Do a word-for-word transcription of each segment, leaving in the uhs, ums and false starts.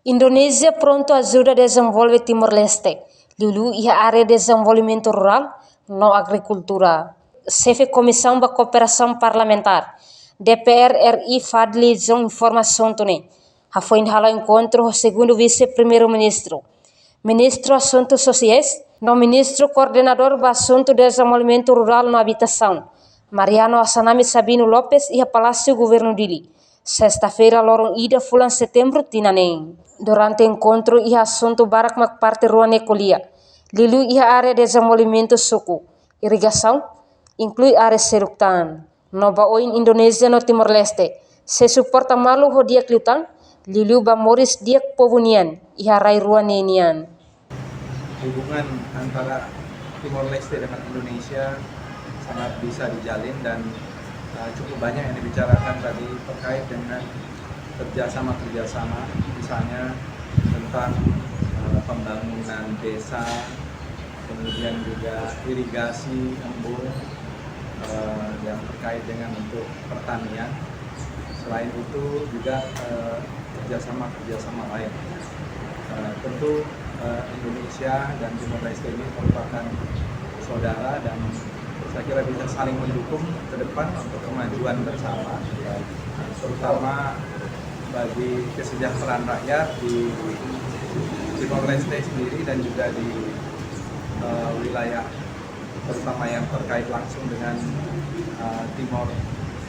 Indonézia prontu ajuda dezenvolve Timor-Leste, liuliu iha área dezenvolvimentu rurál no agrikultura. Xefe Komisaun ba Kooperasaun Parlamentár, D P R R I, Fadli Zon informa asuntu ne'e hafoin hala'o enkontru ho Segundu Vise-Primeiru-Ministru, Ministru Asuntu Sosiais no Ministru Koordenadór ba Asuntu Dezenvolvimentu Rurál no Abitasaun, Mariano Assanami Sabino Lopes, iha Palásiu Governu Dili, sesta-feira, loron ida fulan Setembru tinan ne'e. Durante enkontru iha asuntu barak mak parte rua ne'e ko'alia, liuliu iha área dezenvolvimentu suku, irrigasaun, inklui área seluk tan. No ba oin Indonézia no Timor-Leste sei suporta malu ho di'ak liután, liuliu ba moris di'ak povu nian iha rai rua ne'e nian. Hubungan antara Timor-Leste dengan Indonesia sangat bisa dijalin dan, eh, cukup banyak yang dibicarakan tadi terkait dengan kerjasama-kerjasama, misalnya tentang, eh, pembangunan desa, kemudian juga irigasi embung, eh, yang terkait dengan untuk pertanian. Selain itu juga, eh, kerjasama-kerjasama lain. Eh, tentu, eh, Indonesia dan Timor Leste ini merupakan saudara dan saya kira bisa saling mendukung ke depan untuk kemajuan bersama, terutama bagi kesejahteraan rakyat di Timor Leste sendiri dan juga di, eh, wilayah terutama yang terkait langsung dengan, eh, Timor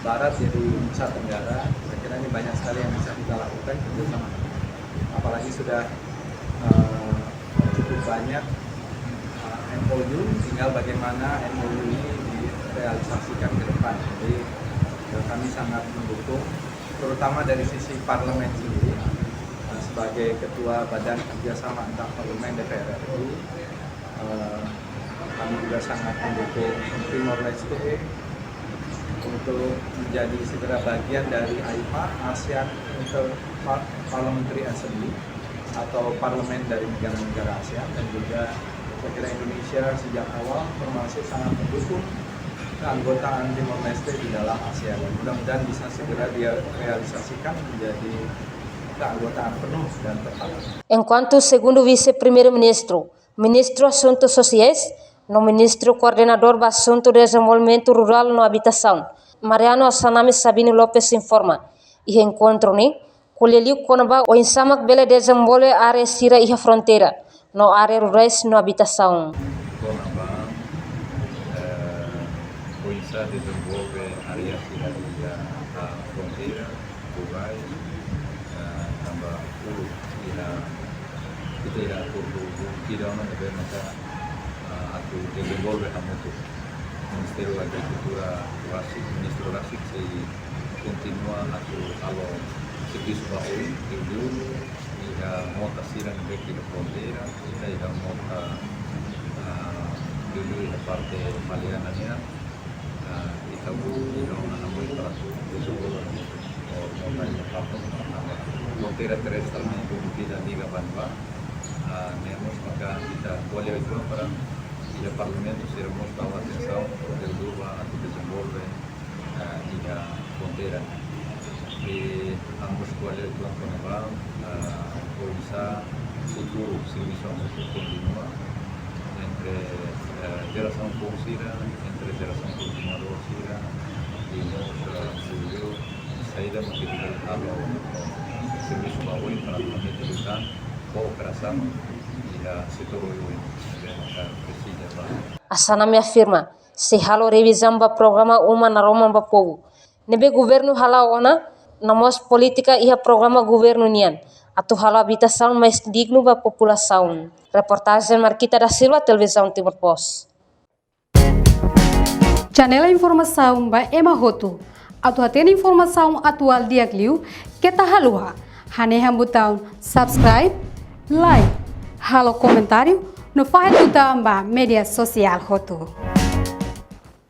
Barat, jadi Nusa Tenggara. Saya kira ini banyak sekali yang bisa kita lakukan kerjasama. Apalagi sudah, eh, cukup banyak, eh, M O U, tinggal bagaimana M O U ini direalisasikan ke depan. Jadi, eh, kami sangat mendukung, terutama dari sisi parlemen sendiri. Eh, sebagai Ketua Badan Kerjasama Antar Parlemen D P R R I, eh, kami juga sangat mendukung Timor Leste untuk menjadi segera bagian dari AIPA, ASEAN Inter Par-, Parliamentary Assembly, atau parlemen dari negara-negara ASEAN, dan juga saya kira Indonesia sejak awal termasuk sangat mendukung keanggotaan Timor Leste di dalam ASEAN. Mudah-mudahan bisa segera direalisasikan menjadi keanggotaan penuh dan tetap. Enkuantu Segundu Vise-Primeiru-Ministru, Ministru Asuntu Sosiais no Ministru Koordenadór ba Asuntu Dezenvolvimentu Rurál no Abitasaun, Mariano Assanami Sabino Lopes informa, iha enkontru ne'e ko'alia liu kona-ba oinsá mak bele dezenvolve área sira iha fronteira no área rurais no abitasaun. Kona-ba, eh, oinsá dezenvolve área sira iha, ah, fronteira, rurais, eh, tanba uluk iha, ita iha akordu dua ribu tiga ne'ebé maka, ah, atu dezenvolve hamutuk. Ministériu Agrikultura rasik, ministru rasik sei kontinua atu halo servisu ba oin, liuliu iha mota sira ne'ebé iha fronteira, ita iha mota, ah, liuliu iha parte Maliana nian, ah, ita-boot iha ona hanoin para atu dezenvolve hamutuk. Fronteira terrestre ne'e dun vida amiga banba, ah, ne'e mós maka ita ko'alia uitoan para iha Parlamentu sira mós tau atensaun, liuliu ba atu dezenvolve, ah, iha fronteira. I ha'u mós ko'alia uitoan kona-ba, ah, oinsá futuru servisu hamutuk kontinua entre, eh, jerasaun foun sira, entre jerasaun kontinuadór sira, i mós, eh, liuliu saida mak ita bele halo servisu ba oin para ita-nia kooperasaun iha setór oioin ne'ebé maka presiza ba. Assanami afirma, sei halo revizaun ba programa Uma Naroman ba Povu ne'ebé governu hala'o ona, no mós polítika iha programa governu nian atu halo abitasaun mais dignu ba populasaun. Reportajen Marquita da Silva, Televizaun Timor Post. Channel informasaun ba ema hotu. Atu hatene informasaun atuál di'ak liu, keta haluha hanehan butaun subscribe, like, halo komentáriu, no fahe tutan ba média sosiál hotu.